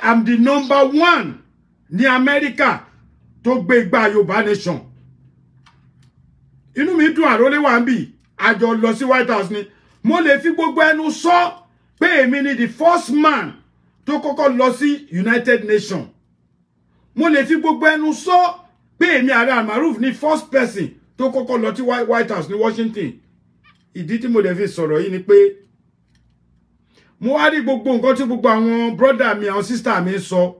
I'm the number one ní Amẹ́ríkà tó gbé igbá Yorùbá Nation. Inú mi dùn, àrólé wà ń bì, àjọ lọ sí White House ni. Mo lè fi gbogbo ẹnu sọ pé èmi ni the first man tó kọ́kọ́ lọ sí United Nations. Mo lè fi gbogbo ẹnu sọ pé èmi Ààrẹ Almaroof ni first person tó kọ́kọ́ lọ sí White House ní Washington. Ìdí tí mo dẹ̀ fi sọ̀rọ̀ yìí ni pé mo wá rí gbogbo nǹkan tí gbogbo àwọn brother mi, àwọn sister mi ń sọ.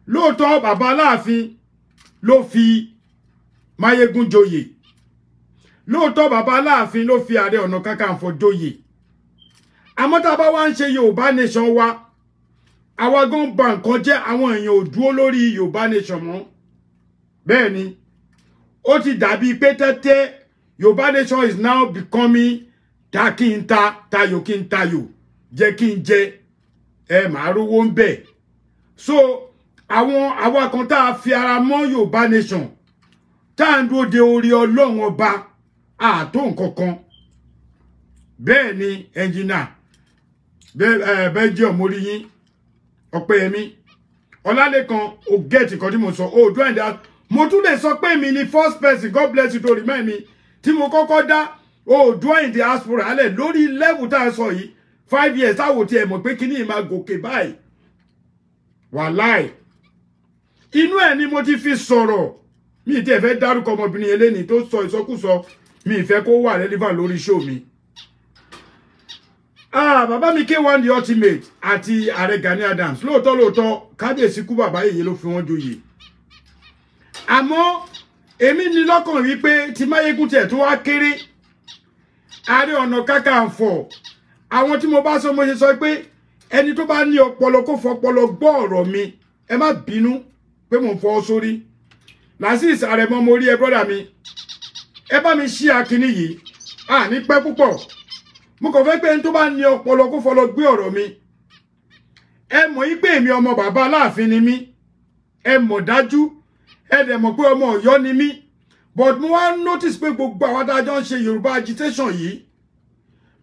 Lóòótọ́ bàbá Aláàfin ló fi Máyégún joyè, lóòótọ́ bàbá Aláàfin ló fi Ààrẹ Ọ̀nà Kakanfò joyè, àmọ́ tá a bá wá ń ṣe Yorùbá Nation wa, àwa gan ba nǹkan jẹ́. Àwọn èèyàn ò dúró lórí Yorùbá Nation mọ́. Bẹ́ẹ̀ ni ó ti dàbí pé tẹ́tẹ́. Yorùbá Nation is now becoming ta kí n ta, tayò kí n tayò, jẹ́ kí n jẹ, ẹ màá rówó ń bẹ̀. So àwọn àwa kan tá a fi ara mọ́ Yorùbá Nation, tá à ń dúró de orí Ọlọ́run Ọba, àtó nǹkan kan. Bẹ́ẹ̀ ni ẹnjìnà bẹ́ẹ̀ jẹ́ ọmọrí yín Ọpẹ́yẹmí Ọlálékan o get nǹkan tí mo sọ. Oòduà ẹ̀dá, mo tún lè sọ pé mi ni first person, God bless you to remind me, tí mo kọ́kọ́ dá Oòduà in diaspora alẹ̀ lórí level tá a sọ yìí. 5 years táwo tiẹ̀ mọ̀ pé kíní máa gòkè báyìí. Wàláì, inú ẹ̀ ni mo ti fi sọ̀rọ̀. Mi ì tiẹ̀ fẹ́ dárúkọ ọmọbìnrin eléni tó sọ ìsọkúsọ, mi ì fẹ́ kó wà relevant lórí show mi. Ah, bàbá mi K1 the Ultimate àti Ààrẹ Gani Adams, lóòótọ́ lóòótọ́ kábíyèsí kú, bàbá yèyé ló fi wọ́n joyè, àmọ́ èmi ní lọ́kàn wípé tí Máyégún tiẹ̀ tó wá kéré. Ààrẹ Ọ̀nà Kakanfò, àwọn tí mo bá sọ, mo ṣe sọ pé ẹni tó bá ní ọpọlọ kó fọpọlọ gbọ́ ọ̀rọ̀ mi. Ẹ má bínú pé mò ń fọwọ́ sórí. Lasis Àrẹ̀mọ, mo rí ẹ, brother mi. Ẹ bá mi ṣí akínní yìí, à ní pẹ́ púpọ̀. Mo kàn fẹ́ pé ẹni tó bá ní ọpọlọ kó fọlọ gbé ọ̀rọ̀ mi. Ẹ mọ̀ yí pé èmi ọmọ bàbá Aláàfin ni mí, ẹ mọ̀ dájú, ẹ dẹ̀ mọ̀ pé ọmọ Ọ̀yọ́ ni mí. But mo wá notice pé gbogbo àwọn adájọ́ ń ṣe Yorùbá agitation yìí,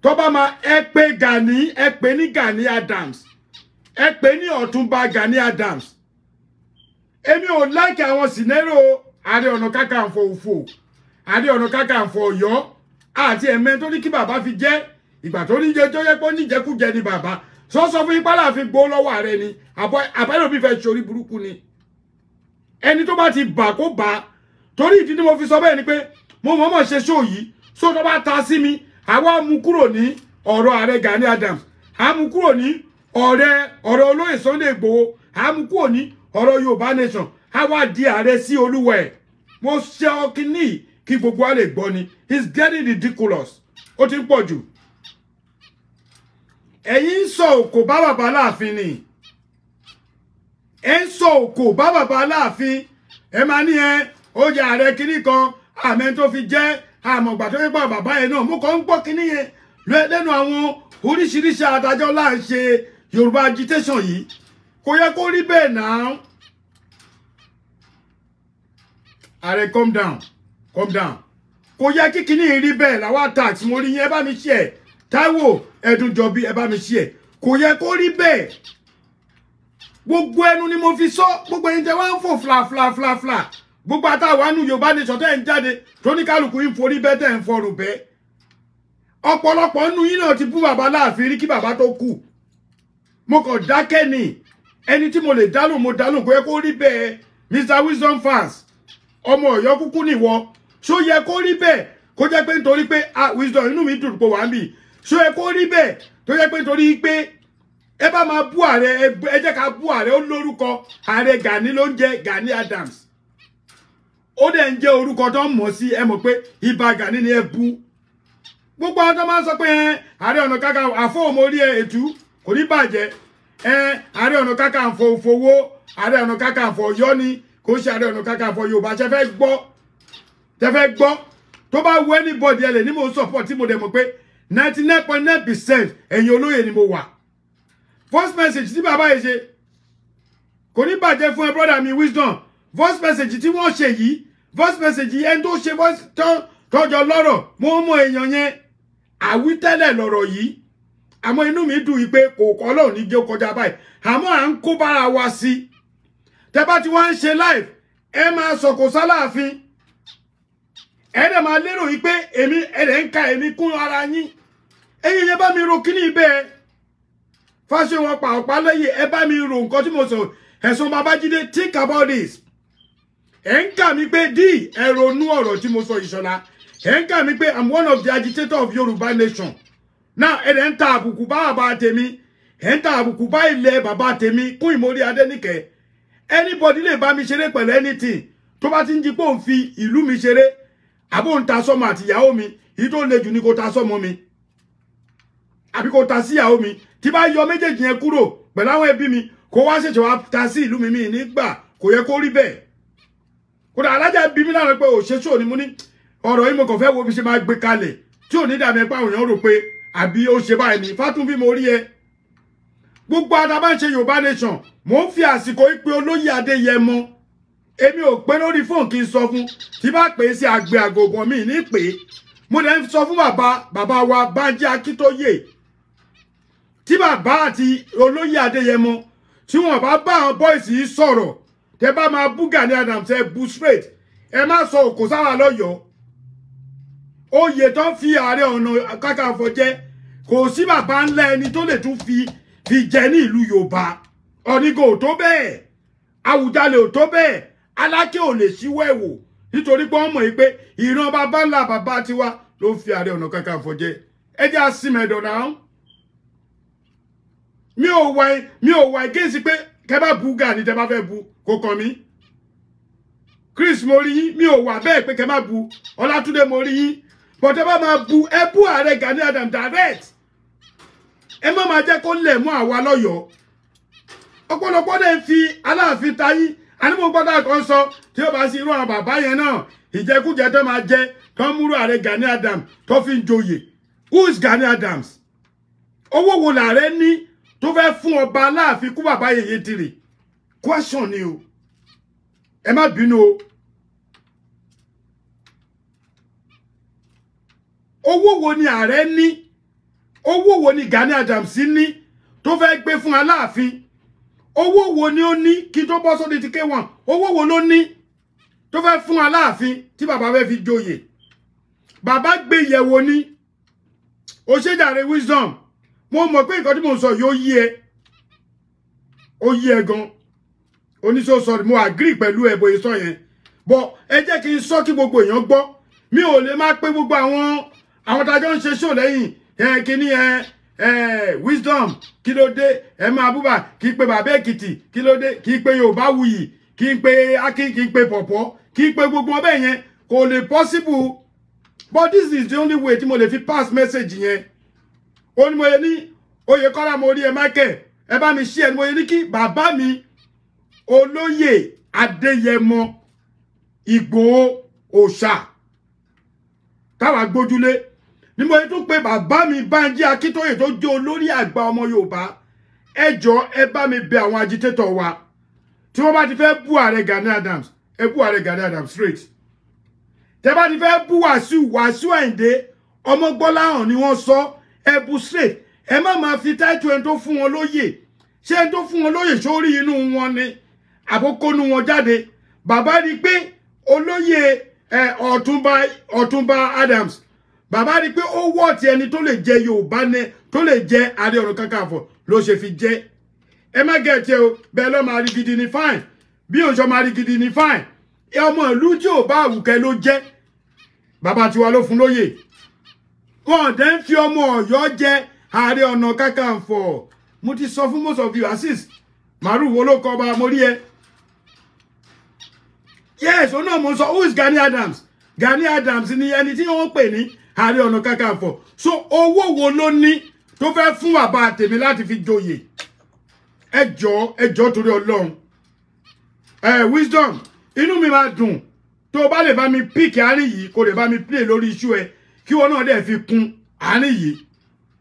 tó bá máa ẹ pé Gani, ẹ pé ní Gani Adams, ẹ pé ní Ọ̀túnba Gani Adams. Èmi ò like àwọn scenario Ààrẹ Ọ̀nà Kakanfò òfò, Ààrẹ Ọ̀nà Kakanfò Ọ̀yọ́ àti ẹ̀mẹ́ tó ní kí bàbá fi jẹ́ ìgbà tó ní jẹ́ tó yẹ pé ó ní jẹkújẹ ni. Bàbá sọ sọ fún ipá láàfin gbó lọ́wọ́ ààrẹ ni àbẹ́lòmí fẹ́ ṣorí burúkú ni. Ẹni tó bá ti bà kó bà. Torí ìdí tí mo fi sọ bẹ́ẹ̀ ni pé mo mọ̀ọ́mọ̀ ṣe show yìí, só tó bá ta sí mi, àwa mú kúrò ní ọ̀rọ̀ Ààrẹ Gani Adams, a mú kúrò ní ọ̀rẹ́ ọ̀rọ̀ olóyè Sunday Igboho, a mú kúrò ní ọ̀rọ̀ Yorùbá Nation, a wá di ààrẹ sí olúwẹ̀. Mo ṣe ọkìnní kí gbogbo wa lè gbọ́ ni. It's getting ridiculous, ó ti ń pọ̀ jù. Ẹ̀yin ń sọ òkò bá bàbá Aláàfin ni, ẹ ń sọ òkò bá bàbá Aláàfin. Ẹ máa ní ẹ ó jẹ ààrẹ kínní kan, àmẹ́ tó fi jẹ́ àmọ̀gbà tó fi pa bàbá yẹn náà. Mo kàn ń gbọ́ kínní yẹn lẹ́nu àwọn oríṣiríṣi adájọ́ là ń ṣe Yorùbá agitation yìí. Kò yẹ kó rí bẹ́ẹ̀ náà. Ààrẹ, calm down, calm down. Kò yẹ kí kínní rí bẹ́ẹ̀. Làwọn tax mo rí yẹn, ẹ bá mi ṣe ẹ̀. Táíwò Ẹ̀dùnjọbí, ẹ bá mi ṣe ẹ̀. Kò yẹ kó rí bẹ́ẹ̀. Gbogbo ẹnu ni mo fi sọ. Gbogbo ẹni tẹ wá ń fò fla fla fla fla, gbogbo àtàwọn àánú Yorùbá Nation tẹ́ ń jáde tó ní kálukú ń forí bẹ́ẹ̀ tẹ́ ń fọrùn bẹ́ẹ̀, ọ̀pọ̀lọpọ̀ nínú yín náà ti bú bàbá Láàfin rí kí bàbá tó kú. Mo kàn dákẹ́ ni. Ẹni tí mo lè dálò, mo dálò. Kò yẹ kó rí bẹ́ẹ̀. Mr Wisdom fans, ọmọ Ọ̀yọ́ kúkú nìwọ. Ṣó yẹ kó rí bẹ́ẹ̀, kó jẹ́ pé nítorí pé, ah, Wisdom, inú mi dùn pé wà ń bì. Ṣó yẹ kó rí bẹ́ẹ̀ tó jẹ́ pé nítorí pé ẹ bá máa bú ààrẹ, ẹ jẹ́ ká bú ààrẹ? Ó lórúkọ, Ààrẹ Gani ló ń jẹ́, Gani Adams. Ó dẹ̀ ń jẹ́ orúkọ tó ń mọ̀ sí. Ẹ mọ̀ pé Ìbà Gani ni ẹ bú. Gbogbo àwọn tó máa ń sọ pé Ààrẹ Ọ̀nà Kakanfò àfọwọ́mọrí ẹ ètú kò ní bàjẹ́. Ẹ Ààrẹ Ọ̀nà Kakanfò fowó, Ààrẹ Ọ̀nà Kakanfò Ọ̀yọ́ ni, kò ṣe Ààrẹ Ọ̀nà Kakanfò Yorùbá. Ṣe fẹ́ gbọ́? Ṣe fẹ́ gbọ́? Tó bá wù anybody, ẹ lè ní mo support, tí mo dẹ̀ mọ̀ pé 99.9% ẹ̀yin olóyè ni mo wà. First message tí bàbá yìí ṣe, kò ní bàjẹ́ fún ẹ, brother mi Wisdom. Voice message tí wọ́n ṣe yìí, voice message yìí, ẹni tó ṣe voice tọ́jọ́ lọ́rọ̀, mo mọ èèyàn yẹn. Àwítẹ́lẹ̀ lọ̀rọ̀ yìí. Àmọ́ inú mi dùn yìí pé kò kọ́ Ọlọ́run ní jẹ́ ó kọjá báyìí. Àmọ́ à ń kó bára wa sí. Tẹ́ bá ti wá ń ṣe live, ẹ máa sọ̀kò sáláàfin. Ẹ dẹ̀ máa lérò yìí pé èmi ẹ dẹ̀ ń ka èmi kún ara yín. Ẹ̀yin yẹn bá mi ro kíní bẹ́ẹ̀. Fáṣe wọn pa ọ̀pá lẹ́yìn, ẹ bá mi ro nǹkan tí mo sọ. Ẹ̀sùn Babájídé, think about this. Ẹ ń kà mí pé dí ẹ ronú ọ̀rọ̀ tí mo sọ, Ìṣọ̀lá. Ẹ ń kà mí pé I'm one of the agitator of Yorùbá nation. Now ẹ dẹ̀ ń ta àbùkù bá bàbá tèmi. Ẹ ń ta àbùkù bá ilẹ̀ bàbá tèmi kún Ìmórí Adéníkẹ́. Anybody lè bá mi ṣeré pẹ̀lú anything. Tó bá ti ń di pé òun fi ìlú mi ṣeré, àbó ń ta sọ́mọ àtìyàwó mi, èyí tó le jù ni kò ta sọ́mọ mi, àbí kò ta síyàwó mi. Tí bá yọ méjèèjì yẹn kúrò pẹ̀lú àwọn ẹbí mi, kó wá ṣẹ̀ṣẹ̀ wá ta sí ìlú mi, mi nígbà kò yẹ kó rí bẹ́ẹ̀. Kódà alájà bí mi lára pé òṣèṣò ni mo ní ọ̀rọ̀ yìí, mo kàn fẹ́ wo bí ṣe máa gbé kalẹ̀ tí ò ní dàbí ẹ pé àwọn èèyàn rò pé àbí ó ṣe báyìí ni. Fátúnbí, mo rí ẹ. Gbogbo adaba ń ṣe Yorùbá nation, mò ń fi àsìkò ìpè olóyè Adéyẹmọ. Èmi ò pé lórí fóònù kí n sọ fún, tí bá pè é sí àgbẹ̀ àgògàn mi ní pè é. Mo dẹ̀ ń sọ fún bàbá bàbá wa Bánjí Akíntóyè, tí bàbá àti olóyè Adéyẹmọ tí wọn bá bá àwọn boys yìí sọ̀rọ̀, tẹ bá máa bú Gani Adams, ẹ bú straight, ẹ má sọ òkò sáwà lọ́yọ̀ọ́. Oyè tó ń fi Ààrẹ Ọ̀nà Kakanfò jẹ, kò sí bàbá ńlá ẹni tó lè tún fi jẹ ní ìlú Yorùbá. Ọ̀nìgò ò tó bẹ́ẹ̀, Àwùjalè ò tó bẹ́ẹ̀, Aláké ò lè ṣíwọ́ ẹ̀wò, nítorí pé wọ́n mọ̀ yìí pé ìran bàbá ńlá bàbá tiwa ló ń fi Ààrẹ Ọ̀nà Kakanfò jẹ. Ẹ jẹ́ àsìmẹ̀dọ̀ náà. Mi ò wà against pé kẹ́ bá bu Gani, tẹ́ bá fẹ́ bu, kò kàn mí. Chris, mo rí yín. Mi ò wà bẹ́ẹ̀ pé kẹ́ má bu. Ọlátúndé, mo rí yín. But ẹ bá máa bu, ẹ bú ààrẹ Gani Adams direct. Ẹ má máa jẹ́ kó lẹ̀ mú àwa lọ́yọ̀ọ́. Ọ̀pọ̀lọpọ̀ dẹ̀ ń fi Aláàfin tayín. Àní mo gbọ́dọ̀ kan sọ, tí ó bá sí irú àwọn bàbá yẹn náà, ìjẹkújẹ tó máa jẹ tó ń múrò ààrẹ Gani Adams tó fi ń joyè. Who is Gani Adams? Owó wo làárẹ̀ ní tó fẹ́ fún ọba Aláàfin kú bàbá yèyé tìrì? Question ni o, ẹ má bínú o. Owó wo ni ààrẹ ní? Owó wo ni Gani Adams ní tó fẹ́ gbé fún Aláàfin? Owó wo ni ó ní kí tó bọ́ sóde ti K1? Owó wo ló ní tó fẹ́ fún Aláàfin tí bàbá fẹ́ fi joyè? Bàbá gbé yẹ̀wò ni. Ó ṣèjàre Wisdom, mo mọ̀ pé nǹkan tí mo sọ yóò yí ẹ, ó yí ẹ gan. Oníṣó sọ, mo agree pẹ̀lú ẹ bóyá sọ yẹn, but ẹ jẹ́ kí n sọ kí gbogbo èèyàn gbọ́. Mi ò lè má pé gbogbo àwọn tájọ́ ń ṣe show lẹ́yìn ẹ kíní ẹ ẹ Wisdom, kí ló dé? Ẹ máa búbà kí n pe bàbá Èkìtì, kí ló dé? Kí n pe Yorùbá Wuyì, kí n pe Akin, kí n pe Pọ̀pọ̀, kí n pe gbogbo ọbẹ̀ yẹn, kò lè possible. But this is the only way tí mo lè fi pass message yẹn. Ó ní mo yẹ ní Oyèkọ́lá, mo rí ẹ. Michael, ẹ bá mi ṣí ẹ. Ní mo yẹ ní kí bàbá mi olóyè Adéyẹmọ Ìgbòho òòṣà táwa gbójúlé, ní mo yẹ tún pé bàbá mi Bánjí Akíntóyè tó jẹ́ olórí àgbà ọmọ Yorùbá, ẹ jọ̀ọ́, ẹ bá mi bẹ̀ àwọn agitator wa, tí wọ́n bá ti fẹ́ bú ààrẹ Gani Adams, ẹ bú ààrẹ Gani Adams straight. Tẹ́ bá ti fẹ́ bú Wàsíù, Wàsíù Àyìndé Ọmọgbọ́láhàn ni wọ́n sọ, ẹ bú straight. Ẹ má máa fi title ẹni tó fún wọn lóyè. Ṣé ẹni tó fún wọn lóyè sórí inú wọn ni àbókónú wọn jáde? Bàbá rí i pé olóyè ẹ Ọ̀túnba Adams, bàbá rí i pé ó wọ́ọ̀tì ẹni tó lè jẹ Yorùbá ní, tó lè jẹ Ààrẹ Ọ̀nà Kakanfò ló ṣe fi jẹ. Ẹ má gẹ̀ẹ́tì o. Bẹ́ẹ̀ lọ́ máa rí gidi ní fine, bí òǹṣọ́ máa rí gidi ní fine. Ọmọ ìlú tí ò bá àwùkẹ́ ló jẹ́, bàbá tiwa ló fún lóyè. Wọn dẹ̀ ń fi ọmọ Ọ̀yọ́ jẹ Ààrẹ Ọ̀nà Kakanfò. Mo ti sọ fún most of you. Asis màrú wo ló kọ ọba, mo rí ẹ. Yes, òun náà mo sọ. Who is Gani Adams? Gani Adams ni ẹni tí wọ́n pè ní Ààrẹ Ọ̀nà Kakanfò. So owó wo ló ní tó fẹ́ fún bàbá tèmi láti fi joyè? Ẹ jọ̀ọ́, ẹ jọ̀ọ́, torí Ọlọ́run. Ẹ Wisdom, inú mi máa dùn tó o bá lè bá mi pick àárín yìí, kó lè bá mi play lórí iṣu ẹ, kí wọn náà dẹ̀ fi kún àárín yìí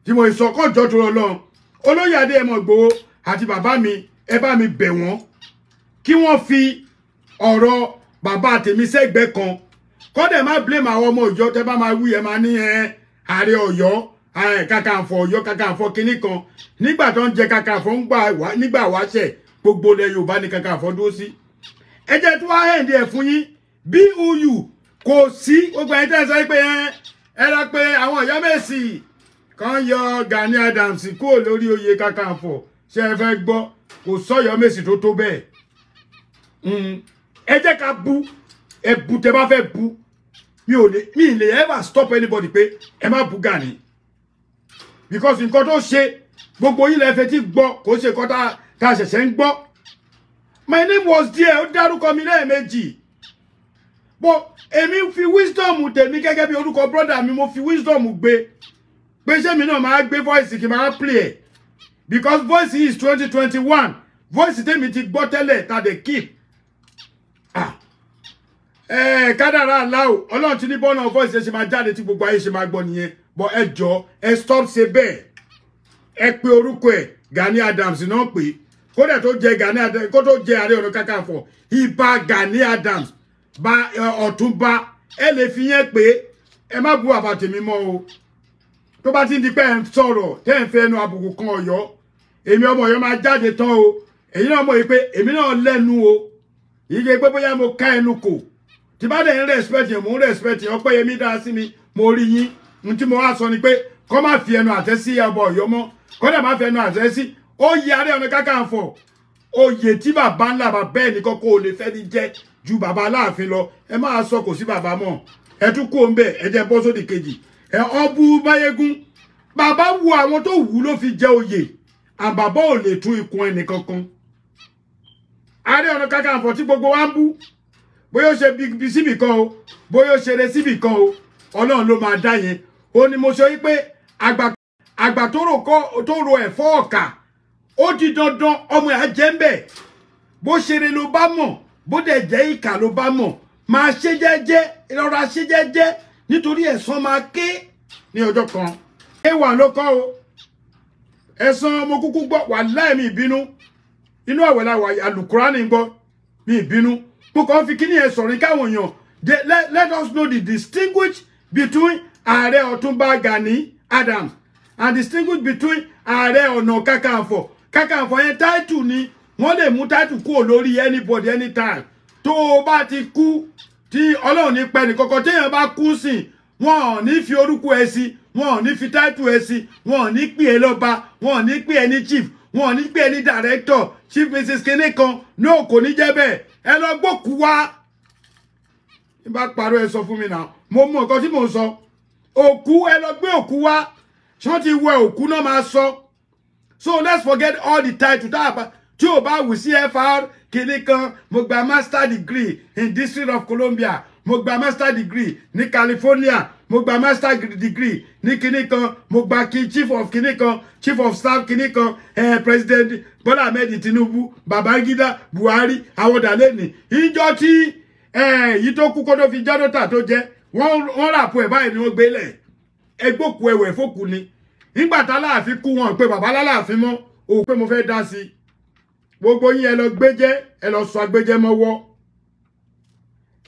tí mo sọ kọjọ, torí Ọlọ́run. Olóyè Adéyẹmọ Ìgbòho àti bàbá mi, ẹ bá mi bẹ̀ wọ́n kí wọ́n fi ọ̀rọ̀ bàbá tèmi sẹ́gbẹ̀ẹ́ kan, kọ́dẹ̀ má blame àwọn ọmọ ìjọ. Tẹ́ bá máa wí, ẹ máa ní ẹ ààrẹ Ọ̀yọ́. Kakanfò Ọ̀yọ́, Kakanfò kinní kan. Nígbà tó ń jẹ Kakanfò ń gbà nígbà wáṣẹ̀, gbogbo ilẹ̀ Yorùbá ní Kakanfò dúró sí. Ẹ jẹ́ tí wàá hẹ̀ǹdí ẹ̀ fún yín. BUU kò sí gbogbo ẹ̀yin tẹ́ ẹ sọ pé ẹ lọ pé àwọn Ọ̀yọ́mèsì kan yọ Gani Adams kúrò lórí oyè Kakanfò. Ṣé ẹ fẹ́ gbọ́? Kò sọ́yọ́mèsì tó tó bẹ́ẹ̀. Ẹ jẹ́ ká bu, ẹ bu tẹ́ bá fẹ́ bu. Mi ò lè, mi lè ever stop anybody pé ẹ má bu Gani, because nǹkan tó ṣe gbogbo yín lẹ fẹ́ tí gbọ́, kò ṣe nǹkan tá a ṣẹ̀ṣẹ̀ ń gbọ́. My name was there, ó dárúkọ mi lẹ́ẹ̀mejì, but èmi fi wisdom tèmi gẹ́gẹ́ bí orúkọ brother mi, mo fi wisdom gbé pé ṣé mi náà máa gbé voice kí n máa play ẹ̀, because voice is 2021 voice tèmi ti gbọ́ tẹ́lẹ̀ ta dey keep. Ah, kádàrá aláwò, Ọlọ́run ti ní bọ́ọ̀nà voice ṣe máa jáde tí gbogbo ayé ṣe máa gbọ́ nìyẹn. But ẹ jọ, ẹ stop ṣe bẹ́ẹ̀. Ẹ pe orúkọ ẹ̀, Gani Adams náà pé kódà tó jẹ Gani Adams, kó tó jẹ Ààrẹ Ọ̀nà Kakanfò, Ìbà Gani Adams bá Ọ̀túnba, ẹ lè fi yẹn pé ẹ má bu bàbá tèmi mọ́ o. Tó bá ti ń di pé ẹ ń sọ̀rọ̀ tẹ́ ẹ ń fẹ́ ẹnu àbùkù kan Ọ̀yọ́, èmi ọmọ Ọ̀yọ́ máa jáde tán o. Èyí náà mọ̀ pé èmi náà lẹ́nu o, yìí pé bóyá mo ká ẹnu kò tí bá dẹ̀ ń respect yẹn, mò ń respect yẹn. Ọpẹ́yẹmí dá sí mi, mo rí yín. N tí mo wá sọ ni pé kọ́ má fi ẹnu àtẹ́ sí ọba Ọ̀yọ́ mọ́, kọ́ dẹ̀ má fi ẹnu àtẹ́ sí oyè Ààrẹ Ọ̀nà Kakanfò. Oyè tí bàbá ńlá bàbá ẹ̀ ní kọ́kọ́ ò lè fẹ́ ní jẹ́ ju bàbá Aláàfin lọ. Ẹ máa sọ kò sí bàbá mọ́, ẹ tún kó ń bẹ̀, ẹ jẹ́ bọ́ sódì kejì. Ẹ ọbú Máyégún, bàbá wo àwọn tó wù ló fi jẹ oyè, àbàbá ò lè tún ikùn ẹnì kankan. Ààrẹ Ọ̀nà Kakanfò tí gbogbo wa ń bú, bóyá ó ṣe bí síbì kan o, bóyá ó ṣeré síbì kan o, Ọlọ́run ló máa dá yẹn. Ó ní mo sọ yí pé àgbà tó ro ẹ̀fọ́ ọ̀kà, ó di dandan ọmọ ẹ̀ á jẹ́ ń bẹ̀. Bó ṣeré ló bá mọ̀, bó dẹ̀ jẹ́ ìkà ló bá mọ̀, máa ṣe jẹ́jẹ́, rọra ṣe jẹ́jẹ́, nítorí ẹ̀san máa ké ní ọjọ́ kan. Ẹwà ló kọ́ o, ẹ̀san mo kúkú gbọ́, wàláhì mi ìbínú, inú àwẹ̀ la wà, àlùkùránì gbọ́, mi ìbínú. Mo kàn fi kíní ẹ̀ sọ̀rọ̀ káwọn èèyàn, let us know the distinguish between Ààrẹ Ọ̀túnba Gani Adams and distinguish between Ààrẹ Ọ̀nà Kakanfò. Kakanfò yẹn táìtù ni, wọ́n lè mú táìtù kúrò lórí anybody anytime. Tó o bá ti kú, tí Ọlọ́run ní pẹ́ nìkọ̀kọ̀, téèyàn bá kú sí, wọn ò ní fi orúkọ ẹ sí, wọn ò ní fi táìtù ẹ sí, wọn ò ní pè é lọ́ba, wọn ò ní pè é ní chief, wọn ò ní pè é ní director, chief mrs kinní kan náà kò ní jẹ́ bẹ́ẹ̀. Ẹ lọ gbókù wá. Ní bá parọ́ ẹ sọ fún mi náà, mo mọ nǹkan tí mò ń sọ. Òkú, ẹ lọ gbé òkú wá, ṣé wọ́n ti wẹ òkú náà máa sọ. So let's forget all the title tí ò bá wù sí FR kinní kan. Mo gba master degree in District of Columbia, mo gba master degree ní California, mo gba master degree ní kinní kan, mo gba kí chief of kinní kan, chief of staff kinní kan, President Bola Ahmed Tinubu, Babangida, Buhari, àwọn dàlẹ́nì ìjọ tí èyí tó kú kó tó fi jádọ́tà tó jẹ́, wọ́n ràpọ̀ ẹ̀ báyìí ni wọ́n gbé lẹ̀. Ẹgbókù ẹwẹ̀ fókù ni. Nígbà tá láàfin kú, wọn pé bàbá láláàfin mọ́ òun pé mo fẹ́ dá sí i. Gbogbo yín ẹ lọ gbéjẹ́, ẹ lọ sọ agbéjẹ́ mọ́wọ́.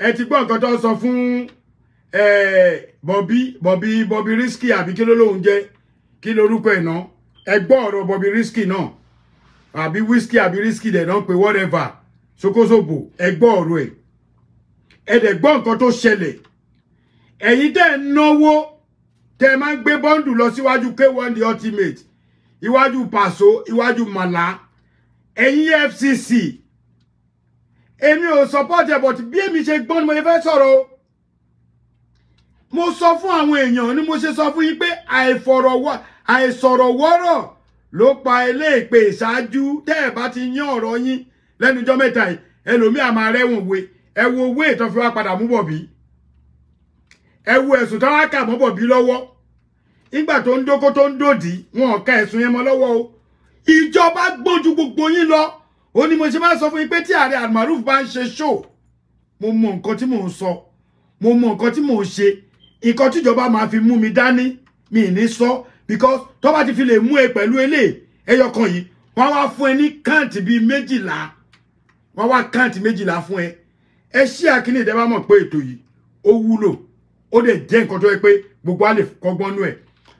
Ẹ ti gbọ́ nǹkan tó sọ fún Bobby Risky, àbí kí ló lóun jẹ́, kí lorúkọ ẹ̀ náà? Ẹ gbọ́ ọ̀rọ̀ Bobby Risky náà, àbí Whiskey àbí Risky dẹ̀ náà pé whatever, sokosobo. Ẹ gbọ́ ọ̀rọ̀ ẹ̀, ẹ dẹ̀ gbọ́ nǹkan tó ṣẹlẹ̀. Ẹ̀yin tẹ́ ẹ náwó, tẹ́ ẹ máa ń gbé bọ́ǹdù lọ síwájú K1 the Ultimate, iwájú Paso, iwájú Màlá, ẹ̀yin FCC, èmi ò support ẹ̀, but bí èmi ṣe gbọ́n ni mo fẹ́ sọ̀rọ̀ o. Mo sọ fún àwọn èèyàn ni mo ṣe sọ fún yín pé àìsọ̀rọ̀wọ́rọ̀ ló pa eléèpè ìṣáájú. Tẹ́ ẹ̀ bá ti yán ọ̀rọ̀ yín lẹ́nujọ́ mẹ́ta yìí, ẹlòmíà máa rẹ́wọ̀n we. Ẹ wo owó ìtàn fi wá padà mú Bọ̀bí, ẹ wo ẹ̀sùn tó wá kà mọ́ Bọ̀bí lọ́wọ́ nígbà tó ń dókó tó ń dòdì, wọn ò ka ẹ̀sùn yẹn mọ́ lọ́wọ́ o. Ìjọba gbójú gbogbo yín lọ. Ó ní mo ṣe máa sọ fún yín pé tí ààrẹ Almaroof bá ń ṣe show, mo mọ nǹkan tí mò ń sọ, mo mọ nǹkan tí mò ń ṣe. Nǹkan tíjọba máa fi mú mi dání mi ní sọ, because tó bá ti fi lè mú ẹ pẹ̀lú eléyìí ẹyọ kan yìí, wọ́n wá fún ẹ ní káǹtì bíi 12, wọ́n wá káǹtì 12 fún ẹ. Ẹ ṣí àkíní ìdẹ́ bá mọ̀ pé ètò yìí ó wúlò, ó dẹ̀ jẹ́ nǹkan tó yẹ pé gbogbo á lè kọ́gbọ́n nú ẹ̀.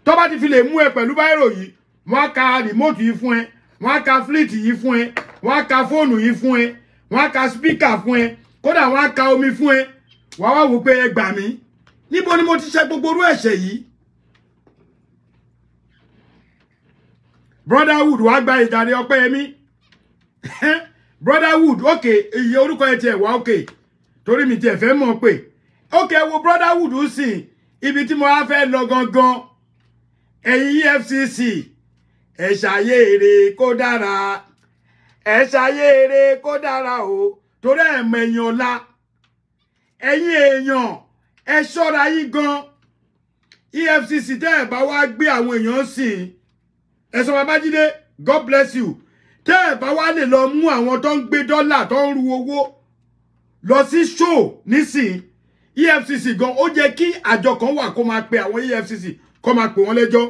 Tó bá ti fi lè mú ẹ pẹ̀lú báírò yìí, wọ́n á ka remote yìí fún ẹ, wọ́n á ka fleet yìí fún ẹ, wọ́n á ka fóònù yìí fún ẹ, wọ́n á ka speaker fún ẹ, kódà wọ́n á ka omi fún ẹ. Wàá wá wò pé ẹ gbà mí, níbo ni mo ti ṣe gbogbo orú ẹ̀ṣẹ̀ yìí? Brotherhood wàá gba ìjàre Ọpẹ́yẹmí. Brotherhood, ok, iye orúkọ ẹ tiẹ̀ wá, ok, torí mi tiẹ̀ fẹ́ mọ̀ pé ok, wo Brotherhood ń sìn ibi tí mo wá fẹ́ lọ gangan. Ẹ̀yin EFCC, ẹ ṣàyè èrè kó dára, ẹ ṣàyè èrè kó dára o, torí ẹ̀ mọ ẹ̀yìn ọ̀la. Ẹ̀yin èèyàn ẹ ṣọ́ra yín gan. EFCC tẹ́ ẹ̀ bá wá gbé àwọn èèyàn sìn, ẹ̀sọ́ Babájídé, God bless you, tẹ́ ẹ̀ bá wá lè lọ mú àwọn tó ń gbé dọ́là tó ń ru owó lọ sí show nísìn, EFCC gan ó jẹ́ kí àjọ kan wà kó máa pe àwọn EFCC kó máa pè wọ́n lẹ́jọ́.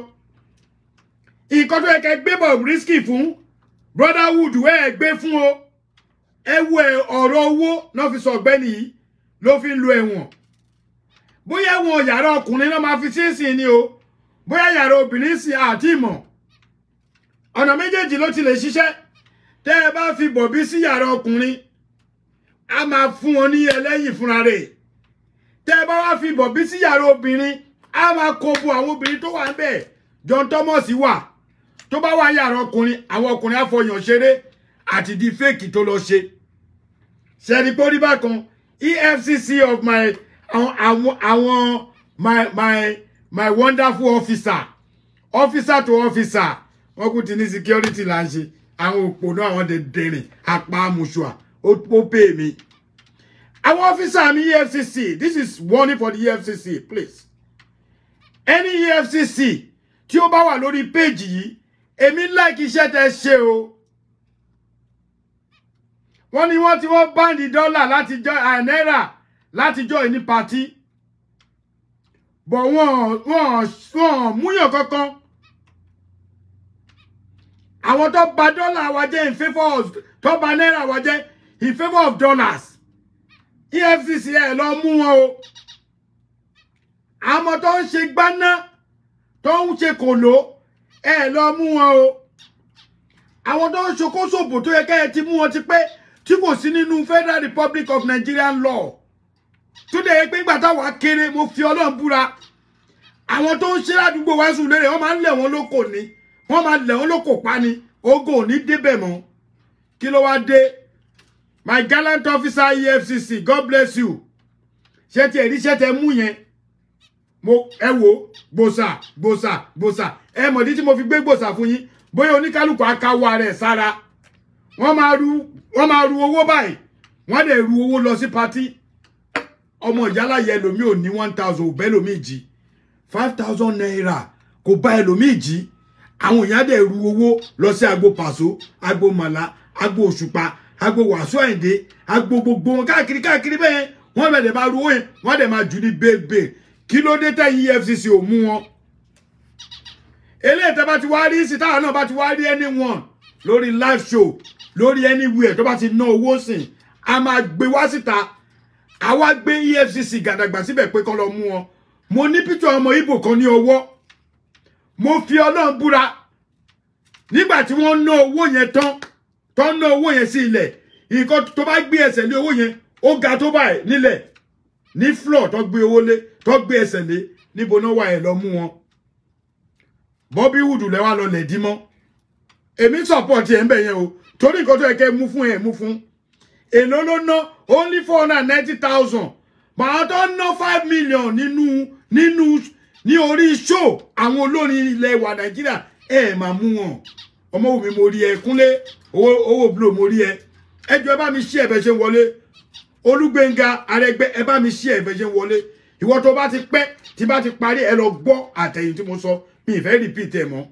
Nǹkan tó yẹ kẹ́ gbé Bobrisky fún Brotherhood ẹ gbé fún o. Ẹ wo ọ̀rọ̀ owó náà fi sọ ọ̀gbẹ́ni yìí ló fi ń lo ẹ̀wọ̀n. Bóyá ẹ̀wọ̀n yàrá ọkùnrin náà máa fi sínsìn ni o, bóyá yàrá obìnrin sì àti ìmọ̀. Ọ̀nà méjèèjì ló ti lè ṣiṣẹ́. Tẹ́ ẹ bá fi Bobby sí yàrá ọkùnrin, a máa fún wọn ní ẹlẹ́yìn fúnra rẹ̀. Tẹ́ ẹ bá wá fi Bobby sí yàrá obìnrin, a máa kó bo àwọn obìnrin tó wà ń bẹ̀. John Thomas wà, tó bá wà yàrá ọkùnrin, àwọn ọkùnrin àfọyàn ṣeré àti di fake tó lọ ṣe. Ṣẹ́ni pé ó rí bákan. EFCC of my àwọn my wonderful officer, officer to officer, wọ́n kú ti ní security là ń ṣe. Àwọn òpònú àwọn dẹ̀dẹ̀rìn apá amùsùà ó pè mí. Àwọn officer mi EFCC, this is warning for the EFCC, please. Any EFCC tí ó bá wà lórí péjì yìí, èmi like iṣẹ́ tẹ́ ṣe o. Wọ́n ní wọ́n ti wọ́n báńdì dọ́là láti jọ náírà láti jọ ní patí, bọ̀ wọ́n múyàn kankan. Àwọn tó bà dọ́là wa jẹ́ in favour of, tó bà náírà wa jẹ́ in favour of dollars, EFCC ẹ̀ lọ mú wọn o. Àwọn tó ń ṣe gbaná tó ń ṣe kòló ẹ̀ lọ mú wọn o. Àwọn tó ń ṣokóṣòbò tó yẹ kẹ́ ẹ ti mú wọn ti pẹ́ tí kò sí nínú Federal Republic of Nigerian law, tó dẹ̀ yẹ pé ìgbà táwa kéré, mo fi Ọlọ́run búra, àwọn tó ń ṣe ládùúgbò wa sùn lérè, wọ́n máa ń lẹ̀ wọ́n lóko ni, wọ́n máa lẹ̀ wọ́n lóko pa ni, ogo ò ní débẹ̀ mọ́. Kí ló wá dé? My gallant officer EFCC, God bless you. Ṣé ti ẹ̀rí ṣẹ́ tẹ mú yẹn? Mo ẹ wo gbòsà gbòsà gbòsà, ẹ mọ̀dí tí mo fi gbé gbòsà fún yín, bóyá oníkálukú akáwọ́ rẹ̀ sára. Wọ́n máa ru owó báyìí, wọ́n dẹ̀ ru owó lọ sí patí. Ọmọ ìyálàyẹ ẹlòmíì ò ní 1000 ò bẹ́ lòmíì jí, 5000 naira kò bá ẹlòmíì jí. Àwọn èèyàn dẹ̀ ru owó lọ sí agbo Pàṣọ, agbo Màlá, agbo Òṣùpá, agbo Wàsíù Àyìndé, agbo gbogbo wọn káàkiri káàkiri bẹ́ẹ̀. Wọ́n bẹ̀rẹ̀ máa ru owó yẹn, wọ́n dẹ̀ máa jù ní bèbè. Kí ló dé tẹ̀yìn EFCC ò mú wọn? Eléyìí tẹ́ bá ti wá rí sí, táwọn náà bá ti wá rí anyone lórí live show, lórí anywhere tó bá ti ná owó sìn, a máa gbé wá síta. Àwa gbé EFCC gàdàgbà síbẹ̀ pé kán lọ mú wọn. Mo ní pítọ̀ ọmọ Ìgbò kan ní ọwọ́, mo fi Ọlọ́run búra, nígbà tí wọ́n ná owó yẹn tán, tó ná owó yẹn sí ilẹ̀, nǹkan tó bá gbé ẹsẹ̀ lé owó yẹn, ó ga tó báyìí nílẹ̀ ní floor tó gbé owó lé, tó gbé ẹsẹ̀ lé, níbo náà wà ẹ̀ lọ mú wọn. Bobby Wood lẹ́wà lọ lẹ̀ dí mọ́. Èmi support ẹ̀ ń bẹ̀ yẹn o, torí nǹkan tó yẹ kẹ́ mú fún ẹ̀ mú fún. Èló ló ná? Only 490,000. Màá tó ná 5 million nínú ní orí show àwọn olórin ilẹ̀ wa Nàìjíríà, ẹ máa mú wọn. Ọmọ mi mo rí ẹ Kúnlé, owó blow mo rí ẹ. Ẹ jọ̀ọ́ ẹ bá mi ṣí ẹ bẹ́ ṣe ń wọlé. Olúgbénga Arẹ́gbẹ́, ẹ bá mi ṣí ẹ bẹ́ ṣe ń wọlé. Ìwọ tó bá ti pẹ́ tí bá ti parí ẹ lọ gbọ́ àtẹ̀yìn tí mo sọ, mi ì fẹ́ repeat ẹ mọ́.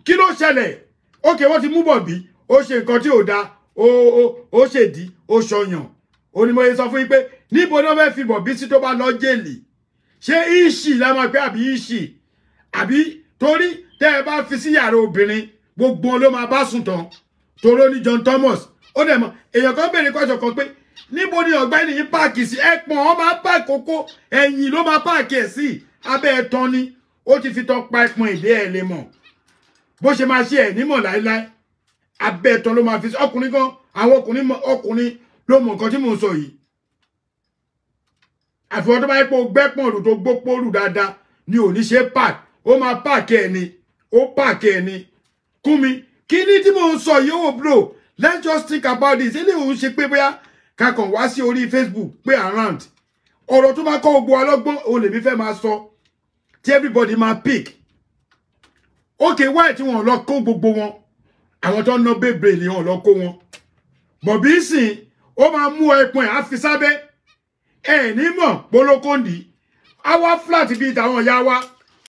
Kí ló ṣẹlẹ̀? Ókè, wọ́n ti mú Bobby, ó ṣe nǹkan tí ò dáa, ó ṣèdí, ó ṣọyàn. Onímọ̀ye sọ fún yín pé níbo náà fẹ́ fi Bobby sí tó bá lọ jèlì? Ṣé ìṣì la máa pé àbí ìṣì? Àbí torí tẹ́ ẹ bá fi sí yàrá obìnrin, gbogbo ló máa bá sùn tán. Toró ní John Thomas, ó dẹ̀ mọ̀. Èèyàn kan béèrè kọ́ṣọ̀ kan pé níbo ni ọ̀gbẹ́ni yìí páàkì sí? Ẹ̀pọ̀n ọ máa páàkì kókó, ẹ̀yìn ló máa páàkì ẹ̀ sí, abẹ́ ẹ̀tàn ni. Ó ti fi tán pa ẹpọn ìdí ẹ̀ lè mọ̀ bó ṣe máa ṣe ẹ̀ nímọ̀ láéláé. Abẹ́ ẹ̀tàn ló máa fi sí. Ọkùnrin kan, àwọn ọkùnrin, ọkùnrin ló mọ̀ nǹkan tí mò ń sọ yìí. Àfiwọ́n tó bá yẹ pé o gbẹ́pọ̀n rù tó gbópó rù dáadáa ni ò ní ṣe park. Ó máa park ẹ̀ ni, ó park ẹ̀ ni. Kún mi kí ni tí mò ń sọ yìí ó bro. Let's just think about this. Eléyìí òun ṣe pé bóyá kakàn wá sí orí Facebook pé around ọ̀rọ̀ tó máa kọ́ gbogbo wa lọ́gbọ́n òun lèmi fẹ́ máa sọ tí everybody máa pick. Okay, why tí wọn lọ kó gbogbo wọn? Àwọn tó ń ná bèbè ni wọn lọ kó wọn. Bọ̀bí sìn, ó máa mú ẹpọn ẹ̀ á fi sábẹ́ ẹ̀ ní mọ̀ polókòndì á wá flat bíi tàwọn ìyá wa.